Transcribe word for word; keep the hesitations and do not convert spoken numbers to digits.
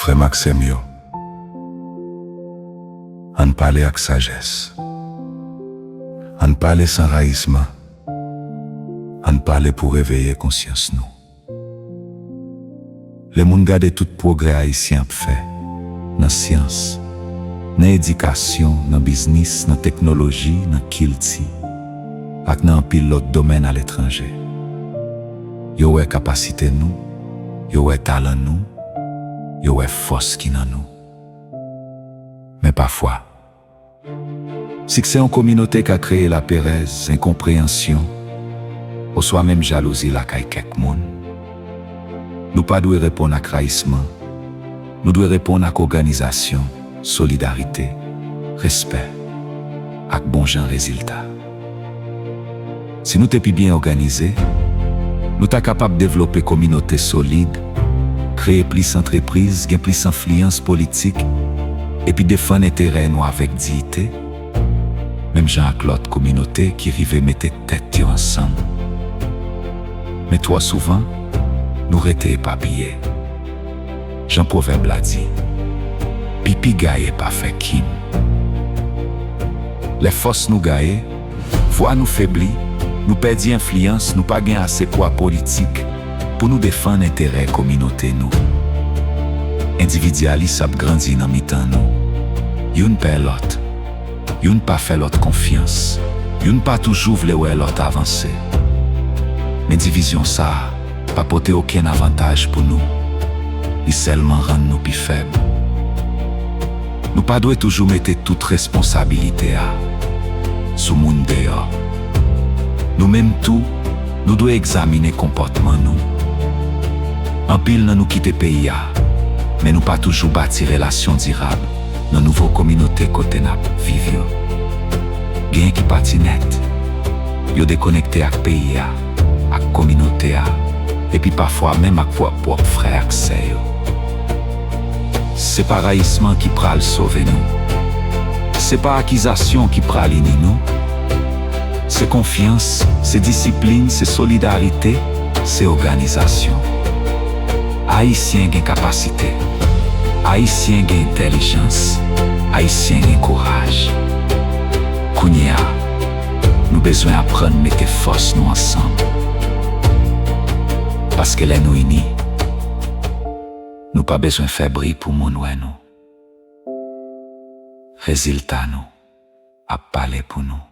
Frè m ak sè m yo, ann pale ak sajès. Ann pale san rayisman. Ann pale pou reveye konsyans nou. Lè moun gade tout pwogrè Ayisyen ap fè, nan syans, nan edikasyon, nan biznis, nan teknoloji, nan kilti, ak nan anpil lòt domèn aletranje, yo wè kapasite nou, yo wè talan nou, yo wè fòs ki nan nou. Men pafwa, siksè yon kominote ka kreye laperèz, enkonpreyansyon, oswa menm jalouzi lakay kèk moun. Nou pa dwe reponn ak rayisman, nou dwe reponn ak òganizasyon, solidarite, respè, ak bon jan rezilta. Si nou te pi byen òganize, nou ta kapab devlope kominote solid, kreye plis antrepriz, gen plis enfliyans politik, epi defann enterè nou avèk diyite, menm jan ak lòt kominote ki rive mete tèt yo ansanm. Men twò souvan, nou rete epapiye. Jan pwovèb la di, pipi gaye pa fè kin. Lè fòs nou gaye, vwa nou febli, nou pèdi enfliyans, nou pa gen ase pwa politik pou nou defann enterè kominote nou. Endividyalis ap grandi nan mitan nou. Youn pè lòt. Youn pa fè lòt konfyans. Youn pa toujou vle wè lòt avanse. Men divizyon sa a pa pote okenn avantaj pou nou. Li sèlman rann nou pi fèb. Nou pa dwe toujou mete tout responsabilite a sou moun deyò. Nou menm tou, nou dwe egzamine konpòtman nou. Anpil nan nou kite peyi a, men nou pa toujou bati relasyon dirab nan nouvo kominote kote n ap viv yo. Genyen ki pati nèt. Yo dekonekte ak peyi a, ak kominote a, epi pafwa menm ak pwòp, pwòp frè ak sè yo. Se pa rayisman ki pral sove nou. Se pa akizasyon ki pral ini nou. Se konfyans, se disiplin, se solidarite, se òganizasyon. Ayisyen gen kapasite. Ayisyen gen entèlijans. Ayisyen gen kouraj. Kounye a, nou bezwen aprann mete fòs nou ansanm. Paske lè nou ini, nou pa bezwen fè bri pou moun wè nou. Rezilta nou ap pale pou nou.